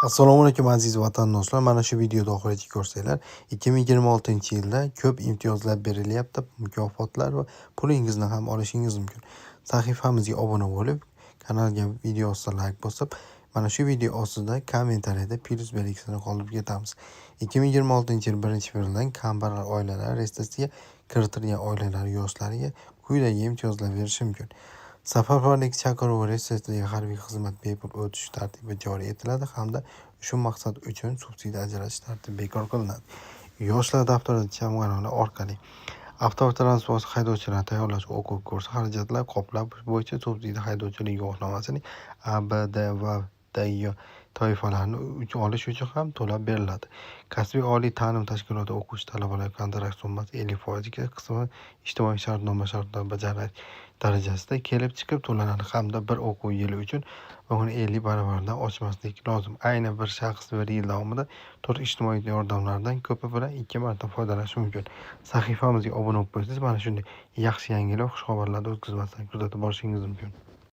Assalomu alaykum, aziz vatandoshlar. Mana shu videoda oxirigacha ko'rsanglar, 2026-yilda ko'p imtiyozlar berilyapti, mukofotlar va pulingizni ham olishingiz mumkin. Sahifamizga obuna bo'lib, kanalga video ostida layk bosib, mana shu video ostida kommentariyada plyus belgisini qoldirib ketamiz. 2026-yil 1-fevraldan kambag'al oilalar reyestriga kiritilgan oilalar yoshlariga quyidagi imtiyozlar berishi mumkin. Safarbarlik chaqiruvi reyestriga harbiy xizmat bepul o'tish tartibi joriy etiladi hamda shu maqsad uchun subsidiya ajratish tartibi bekor qilinadi. Yoshlar daftari jamg'armalari orqali avtotransport haydovchilarini tayyorlash o'quv kursi xarajatlar qoplab bo'yicha subsidiya haydovchilik guvohnomasining A, B, D va D toifalarini olish uchun ham to'lab beriladi. Kasbiy oliy ta'lim tashkiloti o'quvchi talabalar kontrakt summasi 50 foizga qismi ijtimoiy shartnoma shartlarini bajarish darajasida kelib chiqib to'lanadi hamda bir o'quv yili uchun uni 50 baravaridan oshmasligi lozim. Ayni bir shaxs bir yil davomida to'rt ijtimoiy yordamlardan ko'pi bilan ikki marta foydalanishi mumkin. Sahifamizga obuna bo'lib qo'ysangiz, mana shunday yaxshi yangilik, xushxabarlarni o'tkazmasdan kuzatib borishingiz mumkin.